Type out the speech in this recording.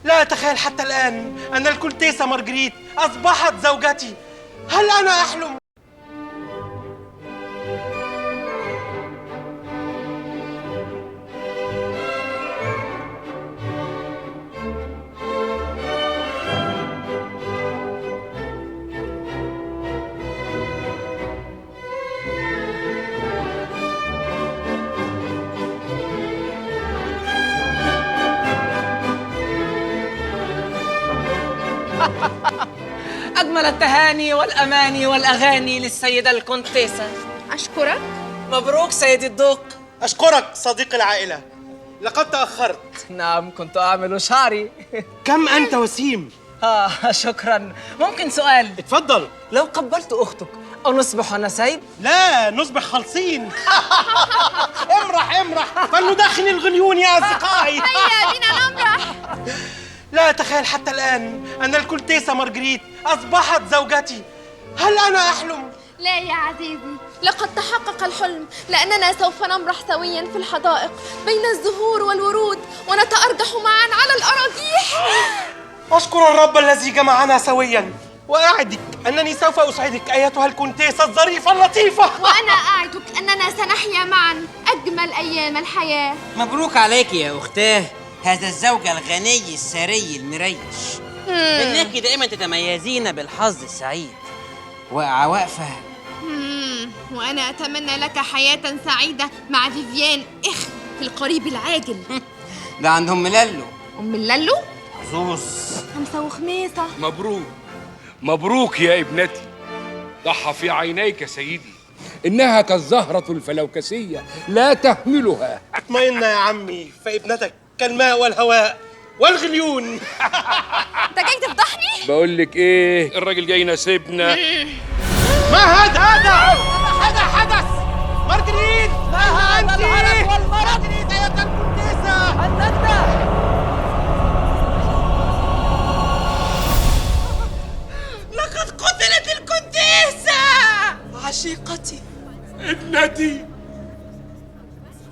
لا أتخيل حتى الآن أن الكونتيسة مارجريت أصبحت زوجتي. هل أنا أحلم؟ أجمل التهاني والأماني والأغاني للسيدة الكونتيسة. أشكرك. مبروك سيدي الدوق. أشكرك صديق العائلة، لقد تأخرت. نعم، كنت أعمل شعري. كم أنت وسيم. شكرا. ممكن سؤال؟ اتفضل. لو قبلت أختك أو نصبح نسيب؟ لا، نصبح خالصين. امرح امرح، فلندخن الغليون يا أصدقائي. هيا بنا نمرح. لا أتخيل حتى الآن أن الكونتيسة مارجريت أصبحت زوجتي. هل أنا أحلم؟ لا يا عزيزي، لقد تحقق الحلم، لأننا سوف نمرح سويا في الحدائق بين الزهور والورود ونتأرجح معا على الأراجيح. أشكر الرب الذي جمعنا سويا، وأعدك أنني سوف أسعدك أيتها الكونتيسة الظريفة اللطيفة. وأنا أعدك أننا سنحيا معا أجمل أيام الحياة. مبروك عليك يا أختاه هذا الزوج الغني الثري المريش. إنك دائما تتميزين بالحظ السعيد. واقعة واقفة. وأنا أتمنى لك حياة سعيدة مع فيفيان إخ في القريب العاجل. ده عندهم ملالو. أم ملالو؟ حظوظ. خمسة وخميسة. مبروك مبروك يا ابنتي. ضحى في عينيك سيدي، إنها كالزهرة الفلوكسية لا تهملها. اطمئن يا عمي، فابنتك كالماء والهواء والغليون. انت جاي تفضحني؟ بقول لك ايه، الراجل جاي يناسبنا. ما هذا؟ هذا حدث. مارجريت، ما انت؟ مارجريت ايتها الكونتيسة. الندى. لقد قتلت الكونتيسة عشيقتي. ابنتي.